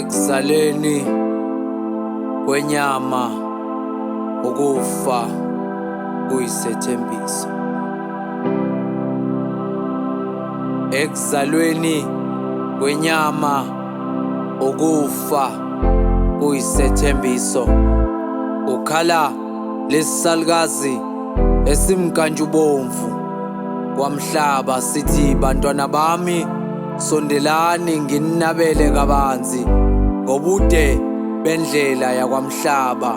Ekuzaleni kwenyama ukufa kuyisethembiso. Ekuzalweni kwenyama ukufa kuyisethembiso. Kukhala lesisalukazi esimnkantshubomvu kwamhlaba sithi bantwana bami sondelani ngininabele kabanzi ngobude bendlela yakwamhlaba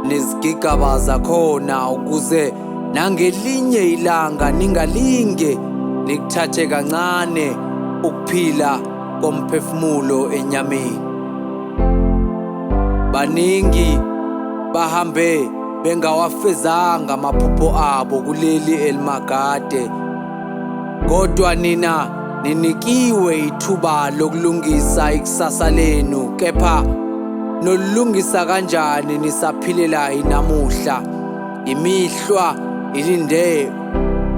nezigigaba zakhona ukuze nangelinye ilanga ningalinge nikuthathe kancane ukuphila komphefumulo enyameni. Baningi bahambe bengawafezanga amaphupho abo kuleli elimagade, kodwa nina ninikiwe ithuba lokulungisa ikusasa lenu, kepha nolungisa kanjani nisaphilela inamuhla? Imihlwa ilinde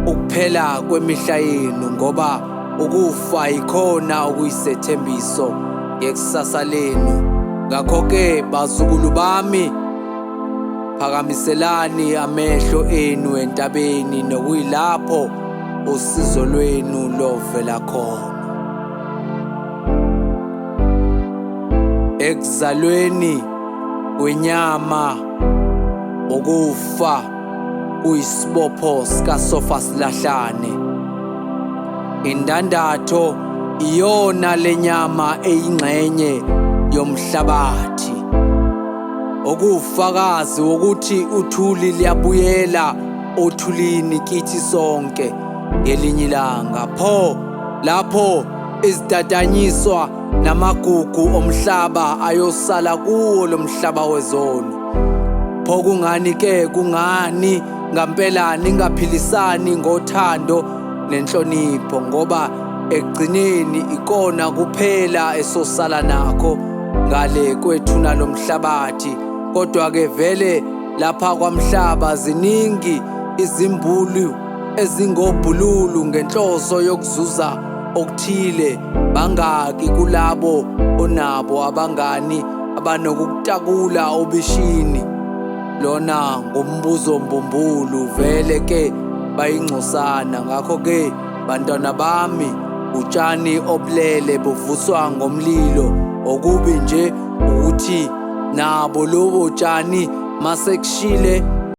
ukuphela kwemihla yenu, ngoba ukufa yikhona okuyisethembiso ngekusasa lenu. Ngakho-ke bazukulu bami, phakamiselani amehlo enu entabeni, nokuyilapho usizo lwenu lovela khona. Ekuzalweni kwenyama ukufa kuyisibopho sikasofa silahlane. Indandatho iyona lenyama eyingxenye yomhlabathi, okuwufakazi wokuthi uthuli liyabuyela othulini kithi sonke ngelinye ilanga. Pho lapho izitatanyiswa namagugu omhlaba ayosala kuwo lo mhlaba wezono. Pho kungani ke, kungani ngampela ningaphilisani ngothando nenhlonipho? Ngoba ekugcineni ikona kuphela esosala nakho ngale kwethuna lomhlabathi. Kodwa ke vele lapha kwamhlaba ziningi izimbulu ezingobhululu ngenhloso yokuzuza okuthile. Bangaki kulabo onabo abangani abanokukutakula obishini? Lona ngumbuzo mbumbulu, vele ke bayingcosana. Ngakho ke bantwana bami, utshani obulele buvuswa ngomlilo. Okubi nje ukuthi nabo lobo tshani masekushile